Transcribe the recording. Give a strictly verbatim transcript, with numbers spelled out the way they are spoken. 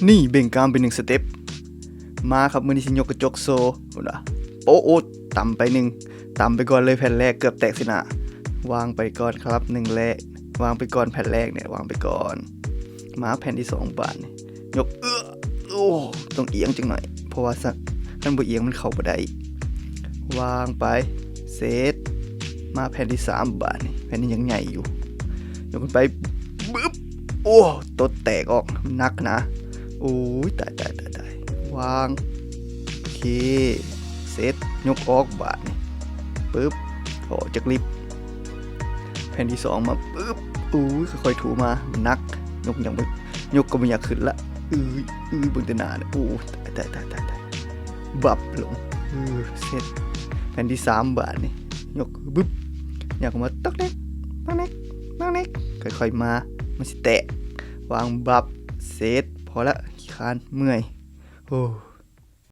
นี่เบ่งกล้ามเป็นหนึ่งสเต็ป มาครับ มื้อนี้สิยกกระจกโชว์ พุ่นน่ะ โป๊ะ โอ๊ต ต่ำไปหนึ่ง ต่ำไปก่อนเลย แผ่นแรกเกือบแตกสินะ วางไปก่อนครับ หนึ่งแรก วางไปก่อน แผ่นแรกเนี่ย วางไปก่อน มาแผ่นที่สอง บาดนี่ ยก เอื้อ โอ้ ต้องเอียงจังหน่อย เพราะว่าซะ คันบ่เอียงมันเข้าบ่ได้ วางไป เสร็จ มาแผ่นที่สาม บาดนี่ แผ่นนี้ยังใหญ่อยู่ ยกขึ้นไป บึ๊บ โอ้ ตดแตกออก หนักนะ โอ้ย ตาย ตาย ตาย ตาย วาง โอเค เสร็จ ยกออก บาดนี่ ปึ๊บ ออกจากลิฟต์ แผ่นที่สอง มา ปึ๊บ อุ้ย ค่อยๆ ถูมา หนัก ยกยังบ่ ยกก็บ่อยากขึ้นละ อื้อ อื้อ เบิ่งแต่หน้าเนี่ย โอ้ ตาย ตาย ตาย ตาย ตาย บับลง อื้อ เสร็จ แผ่นที่สาม บาดนี่ ยก บึ๊บ ยกออกมา ต๊อกแต๊ก ต๊อกแต๊ก ต๊อกแต๊ก ค่อยๆ มา มันสิแตก วาง บับ เสร็จ พอละ ขี้คร้าน เมื่อย โอ้